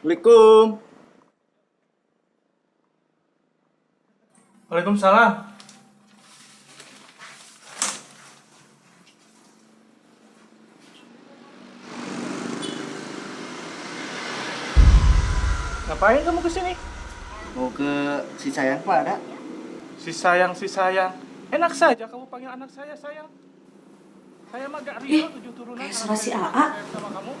Assalamualaikum. Waalaikumsalam. Ngapain kamu kesini? Mau ke si sayang Pak ada? Si sayang, si sayang. Enak saja kamu panggil anak saya sayang. Saya mah gak ridho tujuh turunan. Kayak Karena suara si saya AA. sayang sama kamu.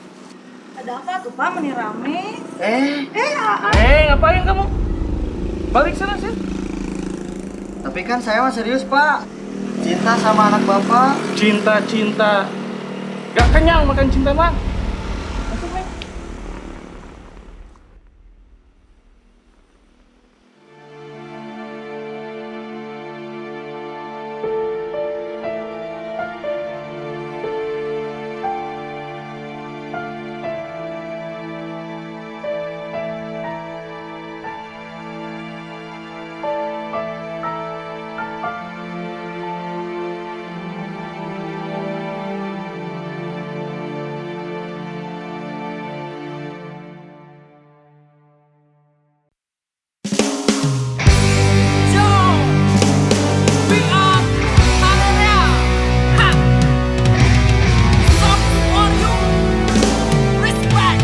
Ada apa tuh Pak meni rame? Eh, AA. Ngapain kamu? Balik sana sih. Tapi kan saya mah serius Pak. Cinta sama anak Bapak. Cinta, cinta. Gak kenyang makan cinta mah. Masuk, Neng. Yo, we are Area. Ha. Stop for you. Respect.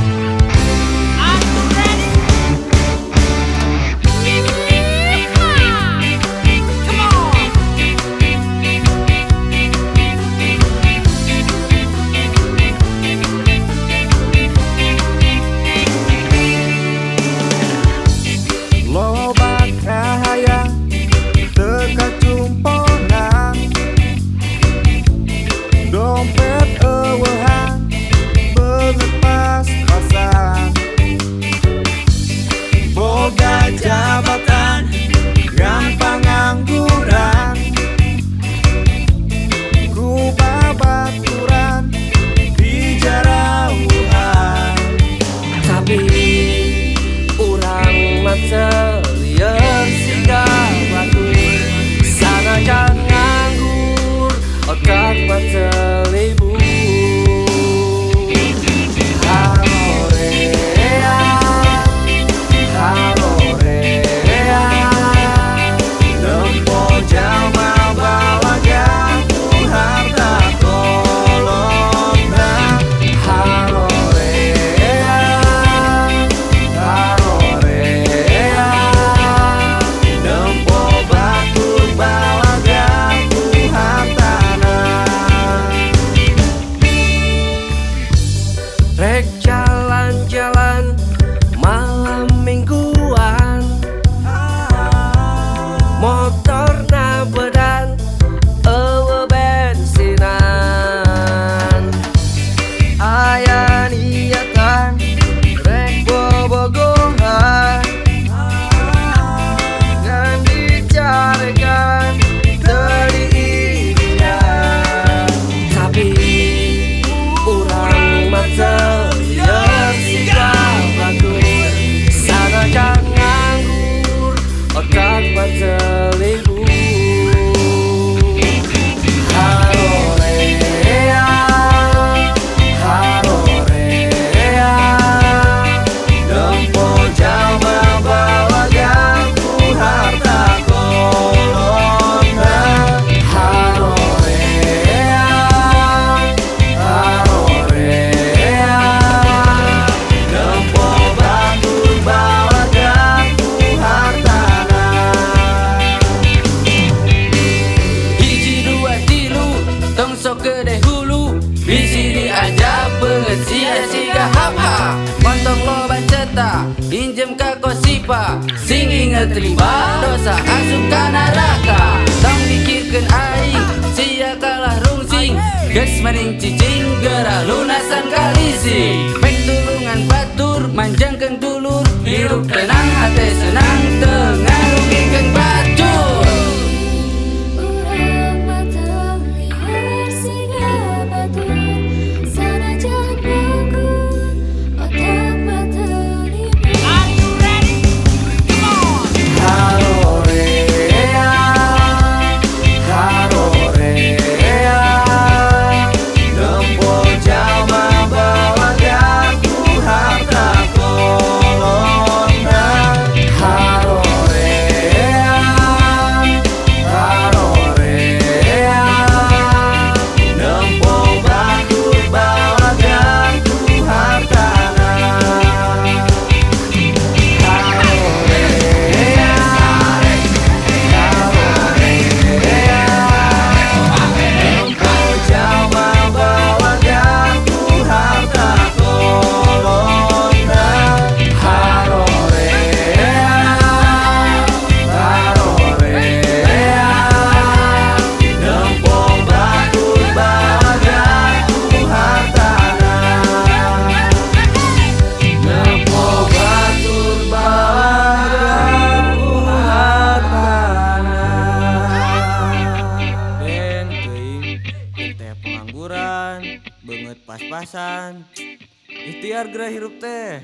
Are you ready? Come on. Loba kahayang teu kacumponan, dompet euweuhan, beungeut pas-pasan, boga jabatan gampang ngangguran, ku babaturan dijarauhan. Tapi urang mah teu lieur siga batur. Sanajan nganggur, otak mah teu libur. Harorea, harorea. Nempo jalma balaga ku harta kolotna. Harorea, harorea. Nempo batur balaga ku hartana. Rek jalan-jalan malam mingguan, motor bedan, euweuh bensinan. Aya niatan rek bobogohan, ngan dicarekan teu diidinan. Tapi urang mah teu lieur siga batur. Sanajan nganggur, otak mah teu libur. Harorea, harorea. Nempo jalma balaga ku harta kolotna. Harorea, harorea. Nempo batur balaga ku hartana. Hiji dua tilu, tong sok gede hulu. Bisi diajak beungeut sia siga hap-hap. Montong loba cetak, injem ka kosipa. Sing inget riba, dosa asup ka neraka. Tong mikirkeun aing, sia kalah rungsing. Geus mending cicing, geura lunasan ka leasing. Pek tulungan batur, manjangkeun dulur. Hirup tenang, hate senang, teu ngarugikeun batur. Urang mah teu lieur siga batur. Sanajan nganggur, otak mah teu libur. Are you ready? Come on! Harorea, harorea. Nempo jalma balaga ku harta kolotna. Pengangguran, beungeut pas-pasan. Ikhtiar geura hirup teh.